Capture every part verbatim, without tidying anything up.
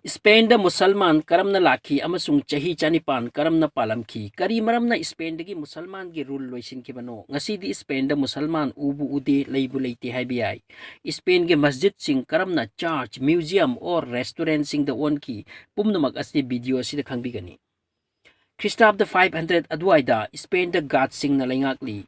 ꯏꯁꯄꯦꯟꯗ ꯃꯨꯁꯜꯃꯥꯟ ꯀꯔꯝꯅ ꯂꯥꯛꯈꯤ ꯑꯃꯁꯨꯡ ꯆꯍꯤ ꯆꯅꯤꯄꯥꯟ ꯀꯔꯝꯅ ꯄꯥꯜꯂꯝꯈꯤ? ꯀꯔꯤ ꯃꯔꯝꯅ ꯏꯁꯄꯦꯟꯗꯒꯤ ꯃꯨꯁꯜꯃꯥꯟꯒꯤ ꯔꯨꯜ ꯂꯣꯏꯁꯤꯟꯈꯤꯕꯅꯣ? ꯉꯁꯤꯗꯤ ꯏꯁꯄꯦꯟꯗ ꯃꯨꯁꯜꯃꯥꯟ ꯎꯕꯨ ꯎꯗꯦ, ꯂꯩꯕꯨ ꯂꯩꯇꯦ ꯍꯥꯏꯕ ꯌꯥꯏ꯫ ꯏꯁꯄꯦꯟꯒꯤ ꯃꯁꯖꯤꯗꯁꯤꯡ ꯀꯔꯝꯅ ꯆꯔꯆ, ꯃ꯭ꯌꯨꯖꯤꯌꯝ ꯑꯣꯔ ꯔꯦꯁꯇꯨꯔꯦꯟꯁꯤꯡꯗ ꯑꯣꯟꯈꯤ? ꯄꯨꯝꯅꯃꯛ ꯑꯁꯤ ꯚꯤꯗꯤꯑꯣ ꯑꯁꯤꯗ ꯈꯪꯕꯤꯒꯅꯤ꯫ ꯈ꯭ꯔꯤꯁꯇꯥꯕꯗ ꯐꯥꯏꯚ ꯍꯟꯗ꯭ꯔꯦꯠ ꯑꯗꯨꯋꯥꯏꯗ ꯏꯁꯄꯦꯟꯗ ꯒꯥꯠꯁꯤꯡꯅ ꯂꯩꯉꯥꯛꯂꯤ꯫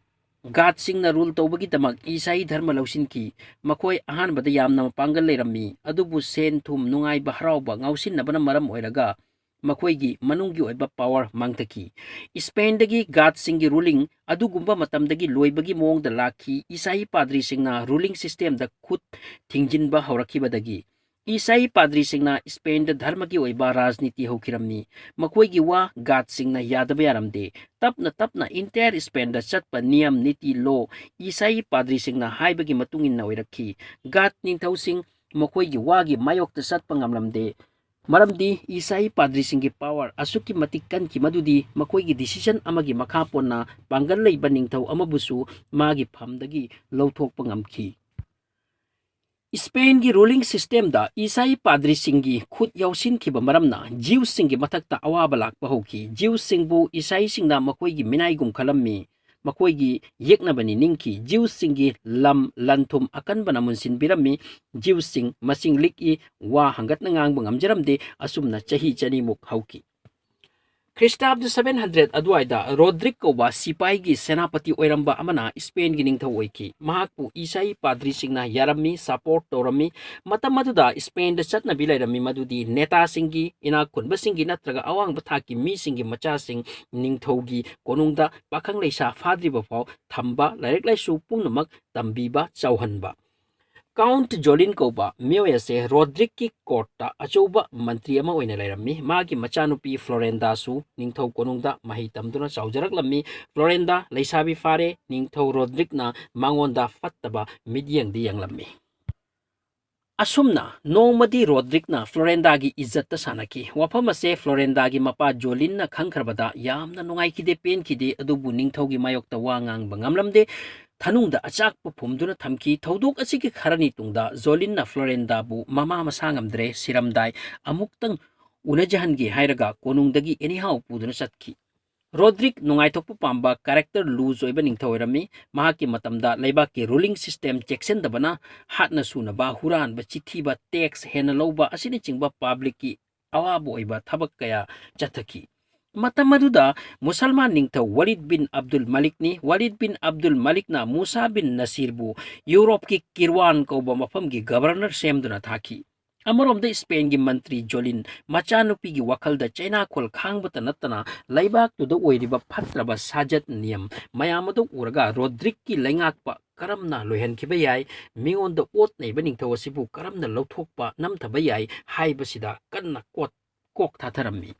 ꯒꯥꯠꯁꯤꯡꯅ ꯔꯨꯜ ꯇꯧꯕꯒꯤꯗꯃꯛ ꯏꯁꯥꯏ ꯙꯔꯃ ꯂꯧꯁꯤꯟꯈꯤ꯫ ꯃꯈꯣꯏ ꯑꯍꯥꯟꯕꯗ ꯌꯥꯝꯅ ꯃꯄꯥꯡꯒꯜ ꯂꯩꯔꯝꯃꯤ, ꯑꯗꯨꯕꯨ ꯁꯦꯟ ꯊꯨꯝ, ꯅꯨꯡꯉꯥꯏꯕ, ꯍꯔꯥꯎꯕ, ꯉꯥꯎꯁꯤꯟꯅꯕꯅ ꯃꯔꯝ ꯑꯣꯏꯔꯒ ꯃꯈꯣꯏꯒꯤ ꯃꯅꯨꯡꯒꯤ ꯑꯣꯏꯕ ꯄꯥꯋꯔ ꯃꯥꯡꯊꯈꯤ꯫ ꯏꯁꯄꯦꯟꯗꯒꯤ ꯒꯥꯠꯁꯤꯡꯒꯤ ꯔꯨꯂꯤꯡ ꯑꯗꯨꯒꯨꯝꯕ ꯃꯇꯝꯗꯒꯤ ꯂꯣꯏꯕꯒꯤ ꯃꯑꯣꯡꯗ ꯂꯥꯛꯈꯤ꯫ ꯏꯁꯥꯏ ꯄꯥꯗ꯭ꯔꯤꯁꯤꯡꯅ ꯔꯨꯂꯤꯡ ꯁꯤꯁꯇꯦꯝꯗ ꯈꯨꯠ ꯊꯤꯡꯖꯤꯟꯕ ꯍꯧꯔꯛꯈꯤꯕꯗꯒꯤ ꯏꯁꯥꯏ ꯄꯥꯗ꯭ꯔꯤꯁꯤꯡꯅ ꯏꯁꯄꯦꯟꯗ ꯙꯔꯃꯒꯤ ꯑꯣꯏꯕ ꯔꯥꯖꯅꯤꯇꯤ ꯍꯧꯈꯤꯔꯝꯃꯤ꯫ ꯃꯈꯣꯏꯒꯤ ꯋꯥ ꯒꯥꯠꯁꯤꯡꯅ ꯌꯥꯗꯕ ꯌꯥꯔꯝꯗꯦ꯫ ꯇꯞꯅ ꯇꯞꯅ ꯏꯟꯇꯥꯌꯔ ꯏꯁꯄꯦꯟꯗ ꯆꯠꯄ ꯅꯤꯌꯝ ꯅꯤꯇꯤ ꯂꯣ ꯏꯁꯥꯏ ꯄꯥꯗ꯭ꯔꯤꯁꯤꯡꯅ ꯍꯥꯏꯕꯒꯤ ꯃꯇꯨꯡ ꯏꯟꯅ ꯑꯣꯏꯔꯛꯈꯤ꯫ ꯒꯥꯠ ꯅꯤꯡꯊꯧꯁꯤꯡ ꯃꯈꯣꯏꯒꯤ ꯋꯥꯒꯤ ꯃꯥꯌꯣꯛꯇ ꯆꯠꯄ ꯉꯝꯂꯝꯗꯦ꯫ ꯃꯔꯝꯗꯤ ꯏꯁꯥꯏ ꯄꯥꯗ꯭ꯔꯤꯁꯤꯡꯒꯤ ꯄꯥꯋꯔ ꯑꯁꯨꯛꯀꯤ ꯃꯇꯤꯛ ꯀꯟꯈꯤ ꯃꯗꯨꯗꯤ ꯃꯈꯣꯏꯒꯤ ꯗꯤꯁꯤꯖꯟ ꯑꯃꯒꯤ ꯃꯈꯥ ꯄꯣꯟꯅ ꯄꯥꯡꯒꯜ ꯂꯩꯕ ꯅꯤꯡꯊꯧ ꯑꯃꯕꯨꯁꯨ ꯃꯥꯒꯤ ꯐꯝꯗꯒꯤ ꯂꯧꯊꯣꯛꯄ ꯉꯝꯈꯤ꯫ ꯏꯁꯄꯦꯟꯒꯤ ꯔꯨꯂꯤꯡ ꯁꯤꯁꯇꯦꯝꯗ ꯏꯁꯥꯏ ꯄꯥꯗ꯭ꯔꯤꯁꯤꯡꯒꯤ ꯈꯨꯠ ꯌꯥꯎꯁꯤꯟꯈꯤꯕ ꯃꯔꯝꯅ ꯖ꯭ꯌꯨꯁꯁꯤꯡꯒꯤ ꯃꯊꯛꯇ ꯑꯋꯥꯕ ꯂꯥꯛꯄ ꯍꯧꯈꯤ꯫ ꯖ꯭ꯌꯨꯁꯁꯤꯡꯕꯨ ꯏꯁꯥꯏꯁꯤꯡꯅ ꯃꯈꯣꯏꯒꯤ ꯃꯤꯅꯥꯏꯒꯨꯝ ꯈꯜꯂꯝꯃꯤ꯫ ꯃꯈꯣꯏꯒꯤ ꯌꯦꯛꯅꯕꯅꯤ ꯅꯤꯡꯈꯤ꯫ ꯖ꯭ꯌꯨꯁꯁꯤꯡꯒꯤ ꯂꯝ, ꯂꯟ-ꯊꯨꯝ ꯑꯀꯟꯕꯅ ꯃꯨꯟꯁꯤꯟꯕꯤꯔꯝꯃꯤ꯫ ꯖ꯭ꯌꯨꯁꯁꯤꯡ ꯃꯁꯤꯡ ꯂꯤꯛꯏ, ꯋꯥ ꯍꯪꯒꯠꯅ ꯉꯥꯡꯕ ꯉꯝꯖꯔꯝꯗꯦ꯫ ꯑꯁꯨꯝꯅ ꯆꯍꯤ ꯆꯅꯤꯃꯨꯛ ꯍꯧꯈꯤ꯫ ꯈ꯭ꯔꯤꯁꯇꯥꯕꯗ ꯁꯚꯦꯟ ꯍꯟꯗ꯭ꯔꯦꯠ ꯑꯗꯨꯋꯥꯏꯗ ꯔꯣꯗ꯭ꯔꯤꯛ ꯀꯧꯕ ꯁꯤꯄꯥꯏꯒꯤ ꯁꯦꯅꯥꯄꯇꯤ ꯑꯣꯏꯔꯝꯕ ꯑꯃꯅ ꯏꯁꯄꯦꯟꯒꯤ ꯅꯤꯡꯊꯧ ꯑꯣꯏꯈꯤ꯫ ꯃꯍꯥꯛꯄꯨ ꯏꯁꯥꯏ ꯄꯥꯗ꯭ꯔꯤꯁꯤꯡꯅ ꯌꯥꯔꯝꯃꯤ, ꯁꯄꯣꯔꯠ ꯇꯧꯔꯝꯃꯤ꯫ ꯃꯇꯝ ꯑꯗꯨꯗ ꯏꯁꯄꯦꯟꯗ ꯆꯠꯅꯕꯤ ꯂꯩꯔꯝꯃꯤ ꯃꯗꯨꯗꯤ ꯅꯦꯇꯥꯁꯤꯡꯒꯤ, ꯏꯅꯥꯛ ꯈꯨꯟꯕꯁꯤꯡꯒꯤ ꯅꯠꯇ꯭ꯔꯒ ꯑꯋꯥꯡꯕ ꯊꯥꯛꯀꯤ ꯃꯤꯁꯤꯡꯒꯤ ꯃꯆꯥꯁꯤꯡ ꯅꯤꯡꯊꯧꯒꯤ ꯀꯣꯅꯨꯡꯗ ꯄꯥꯈꯪ ꯂꯩꯁꯥ ꯐꯥꯗ꯭ꯔꯤꯕ ꯐꯥꯎ ꯊꯝꯕ, ꯂꯥꯏꯔꯤꯛ ꯂꯥꯏꯁꯨ ꯄꯨꯝꯅꯃꯛ ꯇꯝꯕꯤꯕ, ꯆꯥꯎꯍꯟꯕ꯫ ꯀꯥꯎꯟꯠ ꯖꯣꯂꯤꯟ ꯀꯧꯕ ꯃꯤꯑꯣꯏ ꯑꯁꯦ ꯔꯣꯗ꯭ꯔꯤꯛꯀꯤ ꯀꯣꯔꯠꯇ ꯑꯆꯧꯕ ꯃꯟꯇ꯭ꯔꯤ ꯑꯃ ꯑꯣꯏꯅ ꯂꯩꯔꯝꯃꯤ꯫ ꯃꯥꯒꯤ ꯃꯆꯥꯅꯨꯄꯤ ꯐ꯭ꯂꯣꯔꯦꯟꯗꯥꯁꯨ ꯅꯤꯡꯊꯧ ꯀꯣꯅꯨꯡꯗ ꯃꯍꯩ ꯇꯝꯗꯨꯅ ꯆꯥꯎꯖꯔꯛꯂꯝꯃꯤ꯫ ꯐ꯭ꯂꯣꯔꯦꯟꯗꯥ ꯂꯩꯁꯥꯕꯤ ꯐꯥꯔꯦ꯫ ꯅꯤꯡꯊꯧ ꯔꯣꯗ꯭ꯔꯤꯛꯅ ꯃꯉꯣꯟꯗ ꯐꯠꯇꯕ ꯃꯤꯠꯌꯦꯡꯗꯤ ꯌꯦꯡꯂꯝꯃꯤ꯫ ꯑꯁꯨꯝꯅ ꯅꯣꯡꯃꯗꯤ ꯔꯣꯗ꯭ꯔꯤꯛꯅ ꯐ꯭ꯂꯣꯔꯦꯟꯗꯥꯒꯤ ꯏꯖꯠꯇ ꯁꯥꯟꯅꯈꯤ꯫ ꯋꯥꯐꯝ ꯑꯁꯦ ꯐ꯭ꯂꯣꯔꯦꯟꯗꯥꯒꯤ ꯃꯄꯥ ꯖꯣꯂꯤꯟꯅ ꯈꯪꯈ꯭ꯔꯕꯗ ꯌꯥꯝꯅ ꯅꯨꯡꯉꯥꯏꯈꯤꯗꯦ, ꯄꯦꯟꯈꯤꯗꯦ, ꯑꯗꯨꯕꯨ ꯅꯤꯡꯊꯧꯒꯤ ꯃꯥꯌꯣꯛꯇ ꯋꯥ ꯉꯥꯡꯕ ꯉꯝꯂꯝꯗꯦ꯫ ꯊꯅꯨꯡꯗ ꯑꯆꯥꯛꯄ ꯐꯨꯝꯗꯨꯅ ꯊꯝꯈꯤ꯫ ꯊꯧꯗꯣꯛ ꯑꯁꯤꯒꯤ ꯈꯔꯅꯤ ꯇꯨꯡꯗ ꯖꯣꯂꯤꯟꯅ ꯐ꯭ꯂꯣꯔꯦꯟꯗꯥꯕꯨ ꯃꯃꯥ ꯃꯁꯥ ꯉꯝꯗ꯭ꯔꯦ, ꯁꯤꯔꯝꯗꯥꯏ ꯑꯃꯨꯛꯇꯪ ꯎꯅꯖꯍꯟꯒꯦ ꯍꯥꯏꯔꯒ ꯀꯣꯅꯨꯡꯗꯒꯤ ꯑꯦꯅꯤꯍꯥꯎ ꯄꯨꯗꯨꯅ ꯆꯠꯈꯤ꯫ ꯔꯣꯗ꯭ꯔꯤꯛ ꯅꯨꯡꯉꯥꯏꯊꯣꯛꯄ ꯄꯥꯝꯕ, ꯀꯦꯔꯦꯛꯇꯔ ꯂꯨꯖ ꯑꯣꯏꯕ ꯅꯤꯡꯊꯧ ꯑꯣꯏꯔꯝꯃꯤ꯫ ꯃꯍꯥꯛꯀꯤ ꯃꯇꯝꯗ ꯂꯩꯕꯥꯛꯀꯤ ꯔꯨꯂꯤꯡ ꯁꯤꯁꯇꯦꯝ ꯆꯦꯛꯁꯤꯟꯗꯕꯅ ꯍꯥꯠꯅ ꯁꯨꯅꯕ, ꯍꯨꯔꯥꯟꯕ, ꯆꯤꯊꯤꯕ, ꯇꯦꯛꯁ ꯍꯦꯟꯅ ꯂꯧꯕ ꯑꯁꯤꯅꯆꯤꯡꯕ ꯄꯥꯕ꯭ꯂꯤꯛꯀꯤ ꯑꯋꯥꯕ ꯑꯣꯏꯕ ꯊꯕꯛ ꯀꯌꯥ ꯆꯠꯊꯈꯤ꯫ ꯃꯇꯝ ꯑꯗꯨꯗ ꯃꯨꯁꯜꯃꯥꯟ ꯅꯤꯡꯊꯧ ꯋꯥꯂꯤꯗ ꯕꯤꯟ ꯑꯕꯗꯨꯜ ꯃꯂꯤꯛꯅꯤ꯫ ꯋꯥꯂꯤꯗ ꯕꯤꯟ ꯑꯕꯗꯨꯜ ꯃꯂꯤꯛꯅ ꯃꯨꯁꯥ ꯕꯤꯟ ꯅꯁꯤꯔꯕꯨ ꯌꯨꯔꯣꯞꯀꯤ ꯀꯤꯔꯋꯥꯟ ꯀꯧꯕ ꯃꯐꯝꯒꯤ ꯒꯕꯔꯅꯔ ꯁꯦꯝꯗꯨꯅ ꯊꯥꯈꯤ꯫ ꯑꯃꯔꯣꯝꯗ ꯏꯁꯄꯦꯟꯒꯤ ꯃꯟꯇ꯭ꯔꯤ ꯖꯣꯂꯤꯟ ꯃꯆꯥꯅꯨꯄꯤꯒꯤ ꯋꯥꯈꯜꯗ ꯆꯩꯅꯥꯈꯣꯜ ꯈꯥꯡꯕꯇ ꯅꯠꯇꯅ ꯂꯩꯕꯥꯛꯇꯨꯗ ꯑꯣꯏꯔꯤꯕ ꯐꯠꯇ꯭ꯔꯕ ꯁꯥꯖꯠ ꯅꯤꯌꯝ ꯃꯌꯥꯝ ꯑꯗꯨ ꯎꯔꯒ ꯔꯣꯗ꯭ꯔꯤꯛꯀꯤ ꯂꯩꯉꯥꯛꯄ ꯀꯔꯝꯅ ꯂꯣꯏꯍꯟꯈꯤꯕ ꯌꯥꯏ, ꯃꯤꯉꯣꯟꯗ ꯑꯣꯠ ꯅꯩꯕ ꯅꯤꯡꯊꯧ ꯑꯁꯤꯕꯨ ꯀꯔꯝꯅ ꯂꯧꯊꯣꯛꯄ ꯅꯝꯊꯕ ꯌꯥꯏ ꯍꯥꯏꯕꯁꯤꯗ ꯀꯟꯅ ꯀꯣꯠ-, ꯀꯣꯛ ꯊꯥꯊꯔꯝꯃꯤ꯫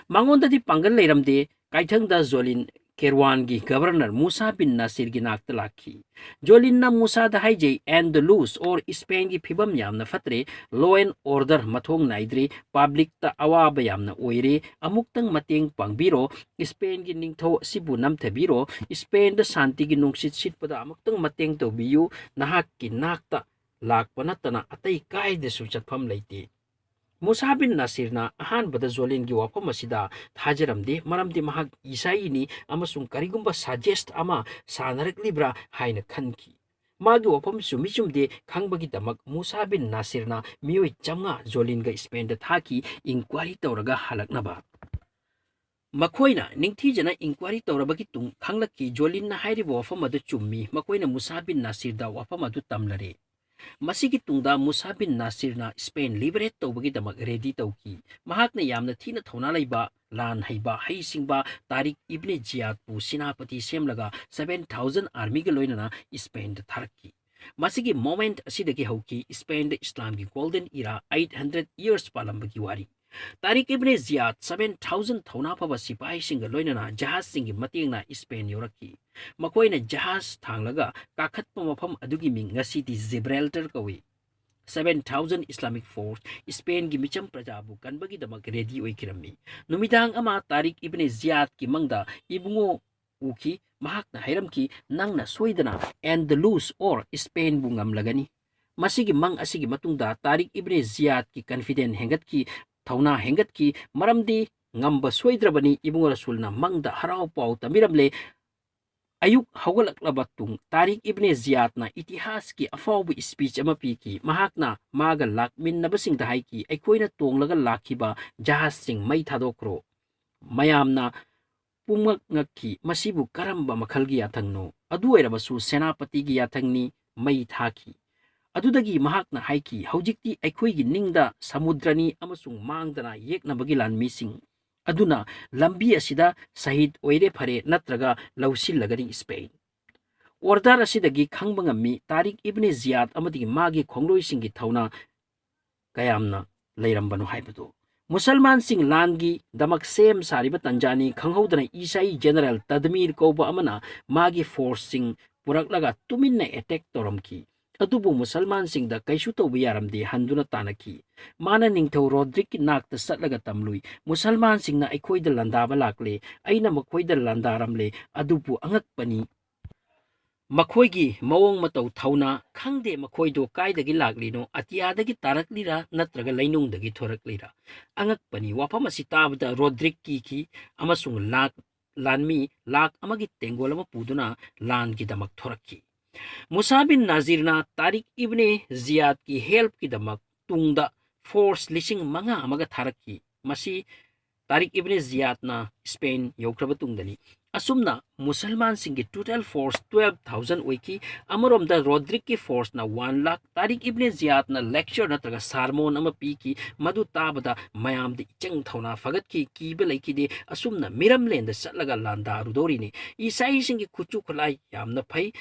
ꯃꯉꯣꯟꯗꯗꯤ ꯄꯥꯡꯒꯜ ꯂꯩꯔꯝꯗꯦ꯫ ꯀꯥꯏꯊꯪꯗ ꯖꯣꯂꯤꯟ ꯀꯦꯔꯋꯥꯟꯒꯤ ꯒꯕꯔꯅꯔ ꯃꯨꯁꯥ ꯕꯤꯟ ꯅꯥꯁꯤꯔꯒꯤ ꯅꯥꯛꯇ ꯂꯥꯛꯈꯤ꯫ ꯖꯣꯂꯤꯟꯅ ꯃꯨꯁꯥꯗ ꯍꯥꯏꯖꯩ, "ꯑꯦꯟꯗꯂꯨꯁ ꯑꯣꯔ ꯏꯁꯄꯦꯟꯒꯤ ꯐꯤꯕꯝ ꯌꯥꯝꯅ ꯐꯠꯇ꯭ꯔꯦ, ꯂꯣ ꯑꯦꯟ ꯑꯣꯔꯗꯔ ꯃꯊꯣꯡ ꯅꯥꯏꯗ꯭ꯔꯦ, ꯄꯥꯕ꯭ꯂꯤꯛꯇ ꯑꯋꯥꯕ ꯌꯥꯝꯅ ꯑꯣꯏꯔꯦ, ꯑꯃꯨꯛꯇꯪ ꯃꯇꯦꯡ ꯄꯥꯡꯕꯤꯔꯣ, ꯏꯁꯄꯦꯟꯒꯤ ꯅꯤꯡꯊꯧ ꯑꯁꯤꯕꯨ ꯅꯝꯊꯕꯤꯔꯣ, ꯏꯁꯄꯦꯟꯗ ꯁꯥꯟꯇꯤꯒꯤ ꯅꯨꯡꯁꯤꯠ ꯁꯤꯠꯄꯗ ꯑꯃꯨꯛꯇꯪ ꯃꯇꯦꯡ ꯇꯧꯕꯤꯌꯨ, ꯅꯍꯥꯛꯀꯤ ꯅꯥꯛꯇ ꯂꯥꯛꯄ ꯅꯠꯇꯅ ꯑꯇꯩ ꯀꯥꯏꯗꯁꯨ ꯆꯠꯐꯝ ꯂꯩꯇꯦ"꯫ ꯃꯨꯁꯥ ꯕꯤꯟ ꯅꯥꯁꯤꯔꯅ ꯑꯍꯥꯟꯕꯗ ꯖꯣꯂꯤꯟꯒꯤ ꯋꯥꯐꯝ ꯑꯁꯤꯗ ꯊꯥꯖꯔꯝꯗꯦ, ꯃꯔꯝꯗꯤ ꯃꯍꯥꯛ ꯏꯁꯥꯏꯅꯤ ꯑꯃꯁꯨꯡ ꯀꯔꯤꯒꯨꯝꯕ ꯁꯖꯦꯁ ꯑꯃ ꯁꯥꯟꯅꯔꯛꯂꯤꯕ꯭ꯔꯥ ꯍꯥꯏꯅ ꯈꯟꯈꯤ꯫ ꯃꯥꯒꯤ ꯋꯥꯐꯝ ꯆꯨꯝꯃꯤ ꯆꯨꯝꯗꯦ ꯈꯪꯕꯒꯤꯗꯃꯛ ꯃꯨꯁꯥ ꯕꯤꯟ ꯅꯥꯁꯤꯔꯅ ꯃꯤꯑꯣꯏ ꯆꯥꯝꯃꯉꯥ ꯖꯣꯂꯤꯟꯒ ꯏꯁꯄꯦꯟꯗ ꯊꯥꯈꯤ, ꯏꯟꯀ꯭ꯋꯥꯏꯔꯤ ꯇꯧꯔꯒ ꯍꯜꯂꯛꯅꯕ꯫ ꯃꯈꯣꯏꯅ ꯅꯤꯡꯊꯤꯖꯅ ꯏꯟꯀ꯭ꯋꯥꯏꯔꯤ ꯇꯧꯔꯕꯒꯤ ꯇꯨꯡ ꯈꯪꯂꯛꯈꯤ, ꯖꯣꯂꯤꯟꯅ ꯍꯥꯏꯔꯤꯕ ꯋꯥꯐꯝ ꯑꯗꯨ ꯆꯨꯝꯃꯤ꯫ ꯃꯈꯣꯏꯅ ꯃꯨꯁꯥ ꯕꯤꯟ ꯅꯥꯁꯤꯔꯗ ꯋꯥꯐꯝ ꯑꯗꯨ ꯇꯝꯂꯔꯦ꯫ ꯃꯁꯤꯒꯤ ꯇꯨꯡꯗ ꯃꯨꯁꯥ ꯕꯤꯟ ꯅꯥꯁꯤꯔꯅ ꯏꯁꯄꯦꯟ ꯂꯤꯕꯔꯦꯠ ꯇꯧꯕꯒꯤꯗꯃꯛ ꯔꯦꯗꯤ ꯇꯧꯈꯤ꯫ ꯃꯍꯥꯛꯅ ꯌꯥꯝꯅ ꯊꯤꯅ ꯊꯧꯅꯥ ꯂꯩꯕ, ꯂꯥꯟ ꯍꯩꯕ, ꯍꯩꯁꯤꯡꯕ ꯇꯥꯔꯤꯛ ꯏꯕꯅꯦ ꯖꯤꯌꯥꯗꯄꯨ ꯁꯦꯅꯥꯄꯇꯤ ꯁꯦꯝꯂꯒ seven thousand ꯑꯥꯔꯃꯤꯒ ꯂꯣꯏꯅꯅ ꯏꯁꯄꯦꯟꯗ ꯊꯥꯔꯛꯈꯤ꯫ ꯃꯁꯤꯒꯤ ꯃꯣꯃꯦꯟꯠ ꯑꯁꯤꯗꯒꯤ ꯍꯧꯈꯤ ꯏꯁꯄꯦꯟꯗ ꯏꯁꯂꯥꯝꯒꯤ golden era, eight hundred years ꯄꯥꯜꯂꯝꯕꯒꯤ ꯋꯥꯔꯤ꯫ ꯇꯥꯔꯤꯛ ꯏꯕꯅꯦ ꯖꯤꯌꯥꯗ seven thousand ꯊꯧꯅꯥ ꯐꯕ ꯁꯤꯄꯥꯍꯤꯁꯤꯡꯒ ꯂꯣꯏꯅꯅ ꯖꯍꯥꯖꯁꯤꯡꯒꯤ ꯃꯇꯦꯡꯅ ꯏꯁꯄꯦꯟ ꯌꯧꯔꯛꯈꯤ꯫ ꯃꯈꯣꯏꯅ ꯖꯍꯥꯖ ꯊꯥꯡꯂꯒ ꯀꯥꯈꯠꯄ ꯃꯐꯝ ꯑꯗꯨꯒꯤ ꯃꯤꯡ ꯉꯁꯤꯗꯤ ꯖꯤꯕ꯭ꯔꯦꯜꯇꯔ ꯀꯧꯏ꯫ Seven thousand Islamic force ꯏꯁꯄꯦꯟꯒꯤ ꯃꯤꯆꯝ ꯄ꯭ꯔꯖꯥꯕꯨ ꯀꯟꯕꯒꯤꯗꯃꯛ ꯔꯦꯗꯤ ꯑꯣꯏꯈꯤꯔꯝꯃꯤ꯫ ꯅꯨꯃꯤꯗꯥꯡ ꯑꯃ ꯇꯥꯔꯤꯛ ꯏꯕꯅꯦ ꯖꯤꯌꯥꯗꯀꯤ ꯃꯪꯗ ꯏꯕꯨꯡꯉꯣ ꯎꯈꯤ꯫ ꯃꯍꯥꯛꯅ ꯍꯥꯏꯔꯝꯈꯤ, "ꯅꯪꯅ ꯁꯣꯏꯗꯅ Andalus or Spainꯕꯨ ꯉꯝꯂꯒꯅꯤ"꯫ ꯃꯁꯤꯒꯤ ꯃꯪ ꯑꯁꯤꯒꯤ ꯃꯇꯨꯡꯗ ꯇꯥꯔꯤꯛ ꯏꯕꯅꯦ ꯖꯤꯌꯥꯗꯀꯤ confidence ꯍꯦꯟꯒꯠꯈꯤ, ꯊꯧꯅꯥ ꯍꯦꯟꯒꯠꯈꯤ, ꯃꯔꯝꯗꯤ ꯉꯝꯕ ꯁꯣꯏꯗ꯭ꯔꯕꯅꯤ꯫ ꯏꯕꯨꯡꯉꯣ ꯔꯁꯨꯜꯅ ꯃꯪꯗ ꯍꯔꯥꯎ ꯄꯥꯎ ꯇꯝꯕꯤꯔꯝꯂꯦ꯫ ꯑꯌꯨꯛ ꯍꯧꯒꯠꯂꯛꯂꯕ ꯇꯨꯡ ꯇꯥꯔꯤꯛ ꯏꯕꯅꯦ ꯖꯤꯌꯥꯗꯅ ꯏꯇꯤꯍꯥꯁꯀꯤ ꯑꯐꯥꯎꯕ speech ꯑꯃ ꯄꯤꯈꯤ꯫ ꯃꯍꯥꯛꯅ ꯃꯥꯒ ꯂꯥꯛꯃꯤꯟꯅꯕꯁꯤꯡꯗ ꯍꯥꯏꯈꯤ, "ꯑꯩꯈꯣꯏꯅ ꯇꯣꯡꯂꯒ ꯂꯥꯛꯈꯤꯕ ꯖꯍꯥꯖꯁꯤꯡ ꯃꯩ ꯊꯥꯗꯣꯛꯈ꯭ꯔꯣ"꯫ ꯃꯌꯥꯝꯅ ꯄꯨꯝꯉꯛ ꯉꯛꯈꯤ꯫ "ꯃꯁꯤꯕꯨ ꯀꯔꯝꯕ ꯃꯈꯜꯒꯤ ꯌꯥꯊꯪꯅꯣ?" ꯑꯗꯨ ꯑꯣꯏꯔꯕꯁꯨ ꯁꯦꯅꯥꯄꯇꯤꯒꯤ ꯌꯥꯊꯪꯅꯤ꯫ ꯃꯩ ꯊꯥꯈꯤ꯫ ꯑꯗꯨꯗꯒꯤ ꯃꯍꯥꯛꯅ ꯍꯥꯏꯈꯤ, "ꯍꯧꯖꯤꯛꯇꯤ ꯑꯩꯈꯣꯏꯒꯤ ꯅꯤꯡꯗ ꯁꯃꯨꯗ꯭ꯔꯅꯤ ꯑꯃꯁꯨꯡ ꯃꯥꯡꯗꯅ ꯌꯦꯛꯅꯕꯒꯤ ꯂꯥꯟꯃꯤꯁꯤꯡ ꯑꯗꯨꯅ ꯂꯝꯕꯤ ꯑꯁꯤꯗ ꯁꯍꯤꯗ ꯑꯣꯏꯔꯦ ꯐꯔꯦ ꯅꯠꯇ꯭ꯔꯒ ꯂꯧꯁꯤꯜꯂꯒꯅꯤ ꯁ꯭ꯄꯦꯟ"꯫ Order ꯑꯁꯤꯗꯒꯤ ꯈꯪꯕ ꯉꯝꯃꯤ, ꯇꯥꯔꯤꯛ ꯏꯕꯅꯦ ꯖꯤꯌꯥꯗ ꯑꯃꯗꯤ ꯃꯥꯒꯤ ꯈꯣꯡꯂꯣꯏꯁꯤꯡꯒꯤ ꯊꯧꯅꯥ ꯀꯌꯥꯝꯅ ꯂꯩꯔꯝꯕꯅꯣ ꯍꯥꯏꯕꯗꯨ꯫ ꯃꯨꯁꯜꯃꯥꯟꯁꯤꯡ ꯂꯥꯟꯒꯤꯗꯃꯛ ꯁꯦꯝ ꯁꯥꯔꯤꯕ ꯇꯟꯖꯥꯅꯤ꯫ ꯈꯪꯍꯧꯗꯅ ꯏꯁꯥꯏ ꯖꯦꯅꯔꯦꯜ ꯇꯗꯃꯤꯔ ꯀꯧꯕ ꯑꯃꯅ ꯃꯥꯒꯤ forceꯁꯤꯡ ꯄꯨꯔꯛꯂꯒ ꯇꯨꯃꯤꯟꯅ attack ꯇꯧꯔꯝꯈꯤ꯫ ꯑꯗꯨꯕꯨ ꯃꯨꯁꯜꯃꯥꯟꯁꯤꯡꯗ ꯀꯩꯁꯨ ꯇꯧꯕ ꯌꯥꯔꯝꯗꯦ, ꯍꯟꯗꯨꯅ ꯇꯥꯟꯅꯈꯤ꯫ ꯃꯥꯅ ꯅꯤꯡꯊꯧ ꯔꯣꯗ꯭ꯔꯤꯛꯀꯤ ꯅꯥꯛꯇ ꯆꯠꯂꯒ ꯇꯝꯂꯨꯏ, "ꯃꯨꯁꯜꯃꯥꯟꯁꯤꯡꯅ ꯑꯩꯈꯣꯏꯗ ꯂꯥꯟꯗꯥꯕ ꯂꯥꯛꯂꯦ, ꯑꯩꯅ ꯃꯈꯣꯏꯗ ꯂꯥꯟꯗꯥꯔꯝꯂꯦ, ꯑꯗꯨꯕꯨ ꯑꯉꯛꯄꯅꯤ꯫ ꯃꯈꯣꯏꯒꯤ ꯃꯑꯣꯡ ꯃꯇꯧ ꯊꯧꯅꯥ ꯈꯪꯗꯦ, ꯃꯈꯣꯏꯗꯣ ꯀꯥꯏꯗꯒꯤ ꯂꯥꯛꯂꯤꯅꯣ, ꯑꯇꯤꯌꯥꯗꯒꯤ ꯇꯥꯔꯛꯂꯤꯔꯥ ꯅꯠꯇ꯭ꯔꯒ ꯂꯩꯅꯨꯡꯗꯒꯤ ꯊꯣꯔꯛꯂꯤꯔꯥ?" ꯑꯉꯛꯄꯅꯤ꯫ ꯋꯥꯐꯝ ꯑꯁꯤ ꯇꯥꯕꯗ ꯔꯣꯗ꯭ꯔꯤꯛ ꯀꯤꯈꯤ ꯑꯃꯁꯨꯡ ꯂꯥꯟ-, ꯂꯥꯟꯃꯤ ꯂꯥꯈ ꯑꯃꯒꯤ ꯇꯦꯡꯒꯣꯜ ꯑꯃ ꯄꯨꯗꯨꯅ ꯂꯥꯟꯒꯤꯗꯃꯛ ꯊꯣꯔꯛꯈꯤ꯫ ꯃꯨꯁꯥ ꯕꯤꯟ ꯅꯥꯖꯤꯔꯅ ꯇꯥꯔꯤꯛ ꯏꯕꯅꯦ ꯖꯤꯌꯥꯗꯀꯤ helpꯀꯤꯗꯃꯛ ꯇꯨꯡꯗ force ꯂꯤꯁꯤꯡ ꯃꯉꯥ ꯑꯃꯒ ꯊꯥꯔꯛꯈꯤ꯫ ꯃꯁꯤ ꯇꯥꯔꯤꯛ ꯏꯕꯅꯦ ꯖꯤꯌꯥꯗꯅ ꯁ꯭ꯄꯦꯟ ꯌꯧꯈ꯭ꯔꯕ ꯇꯨꯡꯗꯅꯤ꯫ ꯑꯁꯨꯝꯅ ꯃꯨꯁꯜꯃꯥꯟꯁꯤꯡꯒꯤ total force twelve thousand ꯑꯣꯏꯈꯤ꯫ ꯑꯃꯔꯣꯝꯗ ꯔꯣꯗ꯭ꯔꯤꯛꯀꯤ forceꯅ one lakh꯫ ꯇꯥꯔꯤꯛ ꯏꯕꯅꯦ ꯖꯤꯌꯥꯗꯅ lecture ꯅꯠꯇ꯭ꯔꯒ sermon ꯑꯃ ꯄꯤꯈꯤ꯫ ꯃꯗꯨ ꯇꯥꯕꯗ ꯃꯌꯥꯝꯗ ꯏꯆꯪ ꯊꯧꯅꯥ ꯐꯒꯠꯈꯤ, ꯀꯤꯕ ꯂꯩꯈꯤꯗꯦ꯫ ꯑꯁꯨꯝꯅ ꯃꯤꯔꯝꯂꯦꯟꯗ ꯆꯠꯂꯒ ꯂꯥꯟꯗꯥꯔꯨꯗꯧꯔꯤꯅꯤ꯫ ꯏꯁꯥꯏꯁꯤꯡꯒꯤ ꯈꯨꯠꯁꯨ ꯈꯨꯠꯂꯥꯏ ꯌꯥꯝꯅ ꯐꯩ꯫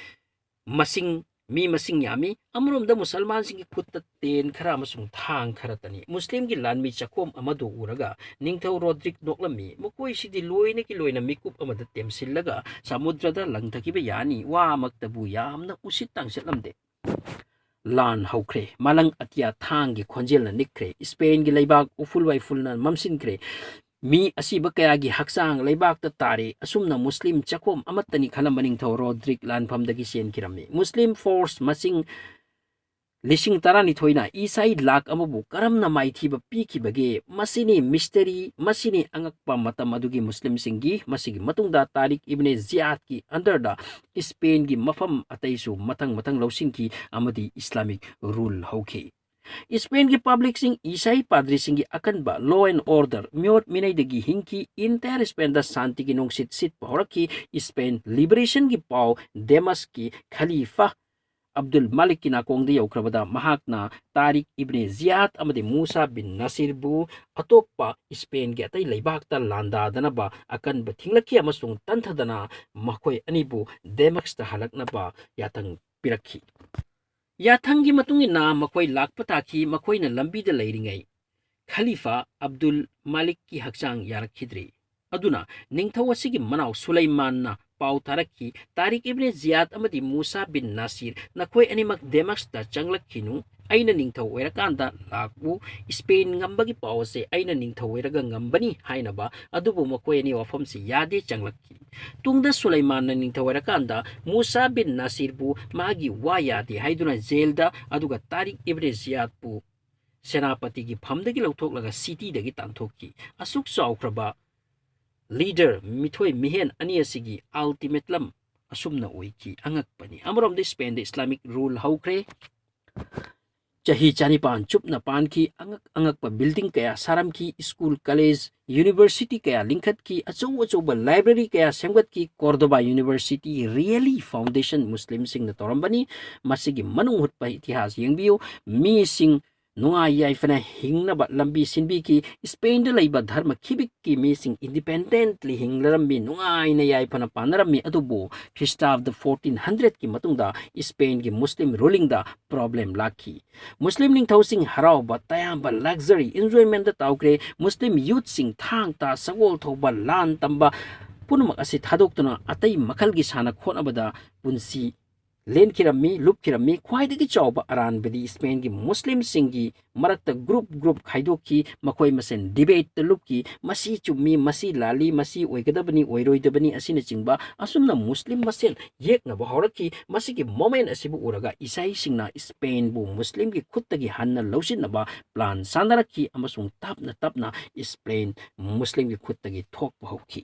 ꯃꯁꯤꯡ, ꯃꯤ ꯃꯁꯤꯡ ꯌꯥꯝꯃꯤ꯫ ꯑꯃꯔꯣꯝꯗ ꯃꯨꯁꯜꯃꯥꯟꯁꯤꯡꯒꯤ ꯈꯨꯠꯇ ꯇꯦꯟ ꯈꯔ ꯑꯃꯁꯨꯡ ꯊꯥꯡ ꯈꯔꯇꯅꯤ꯫ ꯃꯨꯁꯂꯤꯝꯒꯤ ꯂꯥꯟꯃꯤ ꯆꯈꯣꯝ ꯑꯃꯗꯨ ꯎꯔꯒ ꯅꯤꯡꯊꯧ ꯔꯣꯗ꯭ꯔꯤꯛ ꯅꯣꯛꯂꯝꯃꯤ꯫ "ꯃꯈꯣꯏꯁꯤꯗꯤ ꯂꯣꯏꯅꯒꯤ ꯂꯣꯏꯅ ꯃꯤꯀꯨꯞ ꯑꯃꯗ ꯇꯦꯝꯁꯤꯜꯂꯒ ꯁꯃꯨꯗ꯭ꯔꯗ ꯂꯪꯊꯈꯤꯕ ꯌꯥꯅꯤ꯫ ꯋꯥꯃꯛꯇꯕꯨ ꯌꯥꯝꯅ ꯎꯁꯤꯠ ꯇꯥꯡꯁꯤꯠꯂꯝꯗꯦ"꯫ ꯂꯥꯟ ꯍꯧꯈ꯭ꯔꯦ꯫ ꯃꯥꯂꯪ ꯑꯇꯤꯌꯥ ꯊꯥꯡꯒꯤ ꯈꯣꯟꯖꯦꯜꯅ ꯅꯤꯛꯈ꯭ꯔꯦ꯫ ꯁ꯭ꯄꯦꯟꯒꯤ ꯂꯩꯕꯥꯛ ꯎꯐꯨꯜ ꯋꯥꯏꯐꯨꯜꯅ ꯃꯝꯁꯤꯟꯈ꯭ꯔꯦ꯫ ꯃꯤ ꯑꯁꯤꯕ ꯀꯌꯥꯒꯤ ꯍꯛꯆꯥꯡ ꯂꯩꯕꯥꯛꯇ ꯇꯥꯔꯤ꯫ ꯑꯁꯨꯝꯅ ꯃꯨꯁꯂꯤꯝ ꯆꯥꯛꯈꯣꯝ ꯑꯃꯠꯇꯅꯤ ꯈꯜꯂꯝꯕ ꯅꯤꯡꯊꯧ ꯔꯣꯗ꯭ꯔꯤꯛ ꯂꯥꯟꯐꯝꯗꯒꯤ ꯆꯦꯟꯈꯤꯔꯝꯃꯤ꯫ ꯃꯨꯁꯂꯤꯝ ꯐꯣꯔꯁ ꯃꯁꯤꯡ ꯂꯤꯁꯤꯡ ꯇꯔꯥꯅꯤꯊꯣꯏꯅ ꯏꯁꯥꯏ ꯂꯥꯛ ꯑꯃꯕꯨ ꯀꯔꯝꯅ ꯃꯥꯏꯊꯤꯕ ꯄꯤꯈꯤꯕꯒꯦ? ꯃꯁꯤꯅꯤ ꯃꯤꯁꯇꯔꯤ, ꯃꯁꯤꯅꯤ ꯑꯉꯛꯄ ꯃꯇꯝ ꯑꯗꯨꯒꯤ ꯃꯨꯁꯂꯤꯝꯁꯤꯡꯒꯤ꯫ ꯃꯁꯤꯒꯤ ꯃꯇꯨꯡꯗ ꯇꯥꯔꯤꯛ ꯏꯕꯅꯦ ꯖꯤꯌꯥꯗꯀꯤ ꯑꯟꯗꯔꯗ ꯏꯁꯄꯦꯟꯒꯤ ꯃꯐꯝ ꯑꯇꯩꯁꯨ ꯃꯊꯪ ꯃꯊꯪ ꯂꯧꯁꯤꯟꯈꯤ ꯑꯃꯗꯤ ꯏꯁꯂꯥꯃꯤꯛ ꯔꯨꯜ ꯍꯧꯈꯤ꯫ ꯏꯁꯄꯦꯟꯒꯤ ꯄꯕ꯭ꯂꯤꯛꯁꯤꯡ ꯏꯁꯥꯏ ꯄꯥꯗ꯭ꯔꯤꯁꯤꯡꯒꯤ ꯑꯀꯟꯕ law and order, ꯃꯤꯑꯣꯠ ꯃꯤꯅꯩꯗꯒꯤ ꯍꯤꯡꯈꯤ꯫ ꯏꯟꯇꯥꯌꯔ ꯏꯁꯄꯦꯟꯗ ꯁꯥꯟꯇꯤꯒꯤ ꯅꯨꯡꯁꯤꯠ ꯁꯤꯠꯄ ꯍꯧꯔꯛꯈꯤ꯫ ꯏꯁꯄꯦꯟ ꯂꯤꯕꯔꯦꯁꯟꯒꯤ ꯄꯥꯎ ꯗꯦꯃꯁꯀꯤ ꯈꯂꯤꯐꯥ ꯑꯕꯗꯨꯜ ꯃꯥꯂꯤꯛꯀꯤ ꯅꯥꯀꯣꯡꯗ ꯌꯧꯈ꯭ꯔꯕꯗ ꯃꯍꯥꯛꯅ ꯇꯥꯔꯤꯛ ꯏꯕꯅꯦ ꯖꯤꯌꯥꯗ ꯑꯃꯗꯤ ꯃꯨꯁꯥ ꯕꯤꯟ ꯅꯁꯤꯔꯕꯨ ꯑꯇꯣꯞꯄ ꯏꯁꯄꯦꯟꯒꯤ ꯑꯇꯩ ꯂꯩꯕꯥꯛꯇ ꯂꯥꯟꯗꯥꯗꯅꯕ ꯑꯀꯟꯕ ꯊꯤꯡꯂꯛꯈꯤ ꯑꯃꯁꯨꯡ ꯇꯟꯊꯗꯅ ꯃꯈꯣꯏ ꯑꯅꯤꯕꯨ ꯗꯦꯃꯁꯇ ꯍꯜꯂꯛꯅꯕ ꯌꯥꯊꯪ ꯄꯤꯔꯛꯈꯤ꯫ ꯌꯥꯊꯪꯒꯤ ꯃꯇꯨꯡ ꯏꯟꯅ ꯃꯈꯣꯏ ꯂꯥꯛꯄ ꯇꯥꯈꯤ꯫ ꯃꯈꯣꯏꯅ ꯂꯝꯕꯤꯗ ꯂꯩꯔꯤꯉꯩ ꯈꯂꯤꯐꯥ ꯑꯕꯗꯨꯜ ꯃꯥꯂꯤꯛꯀꯤ ꯍꯛꯆꯥꯡ ꯌꯥꯔꯛꯈꯤꯗ꯭ꯔꯤ꯫ ꯑꯗꯨꯅ ꯅꯤꯡꯊꯧ ꯑꯁꯤꯒꯤ ꯃꯅꯥꯎ ꯁꯨꯂꯩꯃꯥꯟꯅ ꯄꯥꯎ ꯊꯥꯔꯛꯈꯤ, "ꯇꯥꯔꯤꯛ ꯏꯕꯅꯦ ꯖꯤꯌꯥꯗ ꯑꯃꯗꯤ ꯃꯨꯁꯥ ꯕꯤꯟ ꯅꯥꯁꯤꯔ, ꯅꯈꯣꯏ ꯑꯅꯤꯃꯛ ꯗꯦꯃꯁꯇ ꯆꯪꯂꯛꯈꯤꯅꯨ꯫ ꯑꯩꯅ ꯅꯤꯡꯊꯧ ꯑꯣꯏꯔꯀꯥꯟꯗ ꯂꯥꯛꯎ꯫ ꯏꯁꯄꯦꯟ ꯉꯝꯕꯒꯤ ꯄꯥꯎ ꯑꯁꯦ ꯑꯩꯅ ꯅꯤꯡꯊꯧ ꯑꯣꯏꯔꯒ ꯉꯝꯕꯅꯤ" ꯍꯥꯏꯅꯕ꯫ ꯑꯗꯨꯕꯨ ꯃꯈꯣꯏ ꯑꯅꯤ ꯋꯥꯐꯝꯁꯤ ꯌꯥꯗꯦ, ꯆꯪꯂꯛꯈꯤ꯫ ꯇꯨꯡꯗ ꯁꯨꯂꯩꯃꯥꯟꯅ ꯅꯤꯡꯊꯧ ꯑꯣꯏꯔꯀꯥꯟꯗ ꯃꯨꯁꯥ ꯕꯤꯟ ꯅꯥꯁꯤꯔꯕꯨ ꯃꯥꯒꯤ ꯋꯥ ꯌꯥꯗꯦ ꯍꯥꯏꯗꯨꯅ ꯖꯦꯜꯗ, ꯑꯗꯨꯒ ꯇꯥꯔꯤꯛ ꯏꯕꯅꯦ ꯖꯤꯌꯥꯗꯄꯨ ꯁꯦꯅꯥꯄꯇꯤꯒꯤ ꯐꯝꯗꯒꯤ ꯂꯧꯊꯣꯛꯂꯒ ꯁꯤꯇꯤꯗꯒꯤ ꯇꯥꯟꯊꯣꯛꯈꯤ꯫ ꯑꯁꯨꯛ ꯆꯥꯎꯈ꯭ꯔꯕ ꯂꯤꯗꯔ, ꯃꯤꯊꯣꯏ ꯃꯤꯍꯦꯟ ꯑꯅꯤ ꯑꯁꯤꯒꯤ ꯑꯜꯇꯤꯃꯦꯇꯝ ꯑꯁꯨꯝꯅ ꯑꯣꯏꯈꯤ꯫ ꯑꯉꯛꯄꯅꯤ꯫ ꯑꯃꯔꯣꯝꯗ ꯏꯁꯄꯦꯟꯗ ꯏꯁꯂꯥꯃꯤꯛ ꯔꯨꯜ ꯍꯧꯈ꯭ꯔꯦ꯫ ꯆꯍꯤ ꯆꯅꯤꯄꯥꯟ ꯆꯨꯞꯅ ꯄꯥꯟꯈꯤ꯫ ꯑꯉꯛ ꯑꯉꯛꯄ ꯕꯤꯜꯗꯤꯡ ꯀꯌꯥ ꯁꯥꯔꯝꯈꯤ꯫ ꯁ꯭ꯀꯨꯜ, ꯀꯣꯂꯦꯖ, ꯌꯨꯅꯤꯚꯔꯁꯤꯇꯤ ꯀꯌꯥ ꯂꯤꯡꯈꯠꯈꯤ꯫ ꯑꯆꯧ ꯑꯆꯧꯕ ꯂꯥꯏꯕ꯭ꯔꯦꯔꯤ ꯀꯌꯥ ꯁꯦꯝꯒꯠꯈꯤ꯫ ꯀꯣꯔꯗꯣꯕꯥ ꯌꯨꯅꯤꯚꯔꯁꯤꯇꯤ ꯔꯤꯌꯦꯂꯤ ꯐꯥꯎꯟꯗꯦꯁꯟ ꯃꯨꯁꯂꯤꯝꯁꯤꯡꯅ ꯇꯧꯔꯝꯕꯅꯤ꯫ ꯃꯁꯤꯒꯤ ꯃꯅꯨꯡ ꯍꯨꯠꯄ ꯏꯇꯤꯍꯥꯁ ꯌꯦꯡꯕꯤꯌꯨ꯫ ꯃꯤꯁꯤꯡ ꯅꯨꯡꯉꯥꯏ ꯌꯥꯏꯐꯅ ꯍꯤꯡꯅꯕ ꯂꯝꯕꯤ ꯁꯤꯟꯕꯤꯈꯤ꯫ ꯏꯁꯄꯦꯟꯗ ꯂꯩꯕ ꯙꯔꯃ ꯈꯤꯕꯤꯛꯀꯤ ꯃꯤꯁꯤꯡ ꯏꯟꯗꯤꯄꯦꯟꯗꯦꯟꯠꯂꯤ ꯍꯤꯡꯂꯔꯝꯃꯤ, ꯅꯨꯡꯉꯥꯏꯅ ꯌꯥꯏꯐꯅ ꯄꯥꯟꯅꯔꯝꯃꯤ꯫ ꯑꯗꯨꯕꯨ ꯈ꯭ꯔꯤꯁꯇꯥꯕꯗ ꯐꯣꯔꯇꯤꯟ ꯍꯟꯗ꯭ꯔꯦꯠꯀꯤ ꯃꯇꯨꯡꯗ ꯏꯁꯄꯦꯟꯒꯤ ꯃꯨꯁꯂꯤꯝ ꯔꯨꯂꯤꯡꯗ ꯄ꯭ꯔꯣꯕ꯭ꯂꯦꯝ ꯂꯥꯛꯈꯤ꯫ ꯃꯨꯁꯂꯤꯝ ꯅꯤꯡꯊꯧꯁꯤꯡ ꯍꯔꯥꯎꯕ, ꯇꯌꯥꯝꯕ, ꯂꯛꯖꯔꯤ, ꯏꯟꯖꯣꯏꯃꯦꯟꯗ ꯇꯥꯎꯈ꯭ꯔꯦ꯫ ꯃꯨꯁꯂꯤꯝ ꯌꯨꯠꯁꯤꯡ ꯊꯥꯡ ꯇꯥ, ꯁꯒꯣꯜ ꯊꯧꯕ, ꯂꯥꯟ ꯇꯝꯕ ꯄꯨꯝꯅꯃꯛ ꯑꯁꯤ ꯊꯥꯗꯣꯛꯇꯨꯅ ꯑꯇꯩ ꯃꯈꯜꯒꯤ ꯁꯥꯟꯅ ꯈꯣꯠꯅꯕꯗ ꯄꯨꯟꯁꯤ ꯂꯦꯟꯈꯤꯔꯝꯃꯤ, ꯂꯨꯞꯈꯤꯔꯝꯃꯤ꯫ ꯈ꯭ꯋꯥꯏꯗꯒꯤ ꯆꯥꯎꯕ ꯑꯔꯥꯟꯕꯗꯤ ꯁ꯭ꯄꯦꯟꯒꯤ ꯃꯨꯁꯂꯤꯝꯁꯤꯡꯒꯤ ꯃꯔꯛꯇ group group ꯈꯥꯏꯗꯣꯛꯈꯤ, ꯃꯈꯣꯏ ꯃꯁꯦꯟ debateꯇ ꯂꯨꯞꯈꯤ, ꯃꯁꯤ ꯆꯨꯝꯃꯤ, ꯃꯁꯤ ꯂꯥꯜꯂꯤ, ꯃꯁꯤ ꯑꯣꯏꯒꯗꯕꯅꯤ, ꯑꯣꯏꯔꯣꯏꯗꯕꯅꯤ ꯑꯁꯤꯅꯆꯤꯡꯕ꯫ ꯑꯁꯨꯝꯅ ꯃꯨꯁꯂꯤꯝ ꯃꯁꯦꯟ ꯌꯦꯛꯅꯕ ꯍꯧꯔꯛꯈꯤ꯫ ꯃꯁꯤꯒꯤ moment ꯑꯁꯤꯕꯨ ꯎꯔꯒ ꯏꯁꯥꯏꯁꯤꯡꯅ ꯁ꯭ꯄꯦꯟꯕꯨ ꯃꯨꯁꯂꯤꯝꯒꯤ ꯈꯨꯠꯇꯒꯤ ꯍꯟꯅ ꯂꯧꯁꯤꯟꯅꯕ plan ꯁꯥꯟꯅꯔꯛꯈꯤ ꯑꯃꯁꯨꯡ ꯇꯞꯅ ꯇꯞꯅ ꯁ꯭ꯄꯦꯟ ꯃꯨꯁꯂꯤꯝꯒꯤ ꯈꯨꯠꯇꯒꯤ ꯊꯣꯛꯄ ꯍꯧꯈꯤ꯫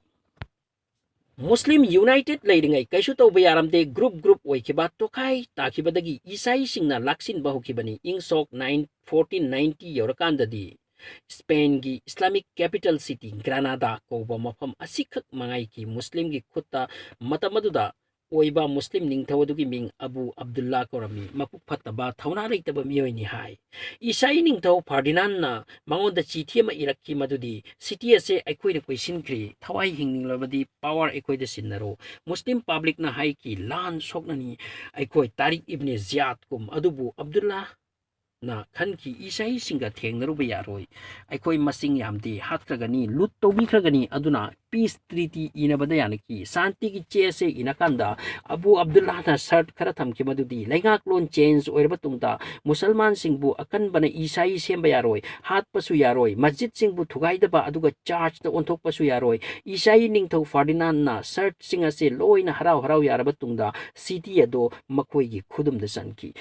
ꯃꯨꯁꯂꯤꯝ united ꯂꯩꯔꯤꯉꯩ ꯀꯩꯁꯨ ꯇꯧꯕ ꯌꯥꯔꯝꯗꯦ꯫ Group group ꯑꯣꯏꯈꯤꯕ, ꯇꯣꯈꯥꯏ ꯇꯥꯈꯤꯕꯗꯒꯤ ꯏꯁꯥꯏꯁꯤꯡꯅ ꯂꯥꯛꯁꯤꯟꯕ ꯍꯧꯈꯤꯕꯅꯤ꯫ ꯏꯪ ꯁꯣꯛ nine, fourteen ninety ꯌꯧꯔꯀꯥꯟꯗꯗꯤ ꯁ꯭ꯄꯦꯟꯒꯤ Islamic capital city Granada ꯀꯧꯕ ꯃꯐꯝ ꯑꯁꯤꯈꯛ ꯃꯉꯥꯏꯈꯤ ꯃꯨꯁꯂꯤꯝꯒꯤ ꯈꯨꯠꯇ꯫ ꯃꯇꯝ ꯑꯗꯨꯗ ꯑꯣꯏꯕ ꯃꯨꯁꯂꯤꯝ ꯅꯤꯡꯊꯧ ꯑꯗꯨꯒꯤ ꯃꯤꯡ ꯑꯕꯨ ꯑꯕꯗꯨꯜꯂꯥ ꯀꯧꯔꯝꯃꯤ꯫ ꯃꯄꯨꯛ ꯐꯠꯇꯕ, ꯊꯧꯅꯥ ꯂꯩꯇꯕ ꯃꯤꯑꯣꯏꯅꯤ ꯍꯥꯏ꯫ ꯏꯁꯥꯏ ꯅꯤꯡꯊꯧ ꯐꯔꯗꯤꯅꯥꯟꯅ ꯃꯉꯣꯟꯗ ꯆꯤꯊꯤ ꯑꯃ ꯏꯔꯛꯈꯤ, ꯃꯗꯨꯗꯤ, "City ꯑꯁꯦ ꯑꯩꯈꯣꯏꯅ ꯀꯣꯏꯁꯤꯟꯈ꯭ꯔꯦ, ꯊꯋꯥꯏ ꯍꯤꯡꯅꯤꯡꯂꯕꯗꯤ power ꯑꯩꯈꯣꯏꯗ ꯁꯤꯟꯅꯔꯣ꯫" ꯃꯨꯁꯂꯤꯝ publicꯅ ꯍꯥꯏꯈꯤ, "ꯂꯥꯟ ꯁꯣꯛꯅꯅꯤ, ꯑꯩꯈꯣꯏ ꯇꯥꯔꯤꯛ ꯏꯕꯅꯦ ꯖꯤꯌꯥꯗꯀꯨꯝ꯫" ꯑꯗꯨꯕꯨ ꯑꯕꯗꯨꯜꯂꯥꯅ ꯈꯟꯈꯤ, "ꯏꯁꯥꯏꯁꯤꯡꯒ ꯊꯦꯡꯅꯔꯨꯕ ꯌꯥꯔꯣꯏ, ꯑꯩꯈꯣꯏ ꯃꯁꯤꯡ ꯌꯥꯝꯗꯦ, ꯍꯥꯠꯈ꯭ꯔꯒꯅꯤ, ꯂꯨꯠ ꯇꯧꯕꯤꯈ꯭ꯔꯒꯅꯤ꯫ ꯑꯗꯨꯅ peace treaty ꯏꯅꯕꯗ ꯌꯥꯅꯈꯤ꯫" ꯁꯥꯟꯇꯤꯒꯤ ꯆꯦ ꯑꯁꯦ ꯏꯅꯀꯥꯟꯗ ꯑꯕꯨ ꯑꯕꯗꯨꯜꯂꯥꯅ ꯁꯔꯠ ꯈꯔ ꯊꯝꯈꯤ, ꯃꯗꯨꯗꯤ ꯂꯩꯉꯥꯛꯂꯣꯟ change ꯑꯣꯏꯔꯕ ꯇꯨꯡꯗ ꯃꯨꯁꯜꯃꯥꯟꯁꯤꯡꯕꯨ ꯑꯀꯟꯕꯅ ꯏꯁꯥꯏ ꯁꯦꯝꯕ ꯌꯥꯔꯣꯏ, ꯍꯥꯠꯄꯁꯨ ꯌꯥꯔꯣꯏ, ꯃꯁꯖꯤꯗꯁꯤꯡꯕꯨ ꯊꯨꯒꯥꯏꯗꯕ ꯑꯗꯨꯒ churchꯇ ꯑꯣꯟꯊꯣꯛꯄꯁꯨ ꯌꯥꯔꯣꯏ꯫ ꯏꯁꯥꯏ ꯅꯤꯡꯊꯧ ꯐꯔꯗꯤꯅꯥꯟꯅ ꯁꯔꯠꯁꯤꯡ ꯑꯁꯦ ꯂꯣꯏꯅ ꯍꯔꯥꯎ ꯍꯔꯥꯎ ꯌꯥꯔꯕ ꯇꯨꯡꯗ city ꯑꯗꯣ ꯃꯈꯣꯏꯒꯤ ꯈꯨꯗꯨꯝꯗ ꯆꯟꯈꯤ꯫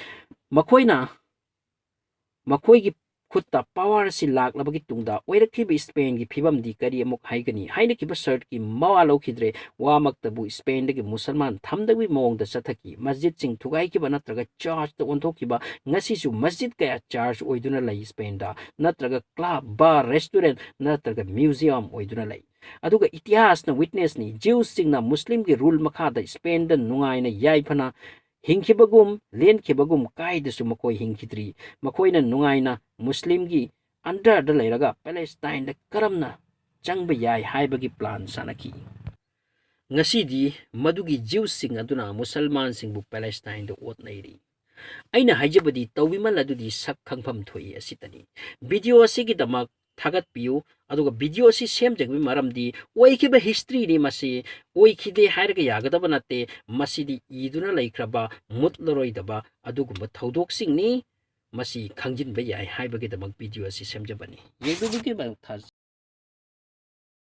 ꯃꯈꯣꯏꯅ ꯃꯈꯣꯏꯒꯤ ꯈꯨꯠꯇ power ꯑꯁꯤ ꯂꯥꯛꯂꯕꯒꯤ ꯇꯨꯡꯗ ꯑꯣꯏꯔꯛꯈꯤꯕ ꯁ꯭ꯄꯦꯟꯒꯤ ꯐꯤꯕꯝꯗꯤ ꯀꯔꯤ ꯑꯃꯨꯛ ꯍꯥꯏꯒꯅꯤ? ꯍꯥꯏꯅꯈꯤꯕ ꯁꯔꯠꯀꯤ ꯃꯋꯥ ꯂꯧꯈꯤꯗ꯭ꯔꯦ꯫ ꯋꯥꯃꯛꯇꯕꯨ ꯁ꯭ꯄꯦꯟꯗꯒꯤ ꯃꯨꯁꯜꯃꯥꯟ ꯊꯝꯗꯕꯒꯤ ꯃꯑꯣꯡꯗ ꯆꯠꯊꯈꯤ꯫ ꯃꯁꯖꯤꯗꯁꯤꯡ ꯊꯨꯒꯥꯏꯈꯤꯕ ꯅꯠꯇ꯭ꯔꯒ churchꯇ ꯑꯣꯟꯊꯣꯛꯈꯤꯕ꯫ ꯉꯁꯤꯁꯨ ꯃꯁꯖꯤꯗ ꯀꯌꯥ church ꯑꯣꯏꯗꯨꯅ ꯂꯩ ꯁ꯭ꯄꯦꯟꯗ, ꯅꯠꯇ꯭ꯔꯒ club, bar, restaurant ꯅꯠꯇ꯭ꯔꯒ museum ꯑꯣꯏꯗꯨꯅ ꯂꯩ꯫ ꯑꯗꯨꯒ ꯏꯇꯤꯍꯥꯁꯅ witnessꯅꯤ꯫ Jewsꯁꯤꯡꯅ ꯃꯨꯁꯂꯤꯝꯒꯤ rule ꯃꯈꯥꯗ ꯁ꯭ꯄꯦꯟꯗ ꯅꯨꯡꯉꯥꯏꯅ ꯌꯥꯏꯐꯅ ꯍꯤꯡꯈꯤꯕꯒꯨꯝ, ꯂꯦꯟꯈꯤꯕꯒꯨꯝ ꯀꯥꯏꯗꯁꯨ ꯃꯈꯣꯏ ꯍꯤꯡꯈꯤꯗ꯭ꯔꯤ꯫ ꯃꯈꯣꯏꯅ ꯅꯨꯡꯉꯥꯏꯅ ꯃꯨꯁꯂꯤꯝꯒꯤ underꯗ ꯂꯩꯔꯒ ꯄꯦꯂꯦꯁꯇꯥꯏꯟꯗ ꯀꯔꯝꯅ ꯆꯪꯕ ꯌꯥꯏ ꯍꯥꯏꯕꯒꯤ plan ꯁꯥꯟꯅꯈꯤ꯫ ꯉꯁꯤꯗꯤ ꯃꯗꯨꯒꯤ Jewsꯁꯤꯡ ꯑꯗꯨꯅ ꯃꯨꯁꯜꯃꯥꯟꯁꯤꯡꯕꯨ ꯄꯦꯂꯦꯁꯇꯥꯏꯟꯗ ꯑꯣꯠꯅꯩꯔꯤ꯫ ꯑꯩꯅ ꯍꯥꯏꯖꯕꯗꯤ ꯇꯧꯕꯤꯃꯜ ꯑꯗꯨꯗꯤ ꯁꯛ ꯈꯪꯐꯝ ꯊꯣꯛꯏ ꯑꯁꯤꯇꯅꯤ꯫ Video ꯑꯁꯤꯒꯤꯗꯃꯛ ꯊꯥꯒꯠꯄꯤꯌꯨ꯫ ꯑꯗꯨꯒ video ꯑꯁꯤ ꯁꯦꯝꯖꯕꯒꯤ ꯃꯔꯝꯗꯤ ꯑꯣꯏꯈꯤꯕ historyꯅꯤ ꯃꯁꯤ꯫ ꯑꯣꯏꯈꯤꯗꯦ ꯍꯥꯏꯔꯒ ꯌꯥꯒꯗꯕ ꯅꯠꯇꯦ꯫ ꯃꯁꯤꯗꯤ ꯏꯗꯨꯅ ꯂꯩꯈ꯭ꯔꯕ, ꯃꯨꯠꯂꯔꯣꯏꯗꯕ ꯑꯗꯨꯒꯨꯝꯕ ꯊꯧꯗꯣꯛꯁꯤꯡꯅꯤ꯫ ꯃꯁꯤ ꯈꯪꯖꯤꯟꯕ ꯌꯥꯏ ꯍꯥꯏꯕꯒꯤꯗꯃꯛ video ꯑꯁꯤ ꯁꯦꯝꯖꯕꯅꯤ꯫ ꯌꯦꯡꯕꯤꯕꯒꯤꯗꯃꯛ ꯊꯥꯖꯩ꯫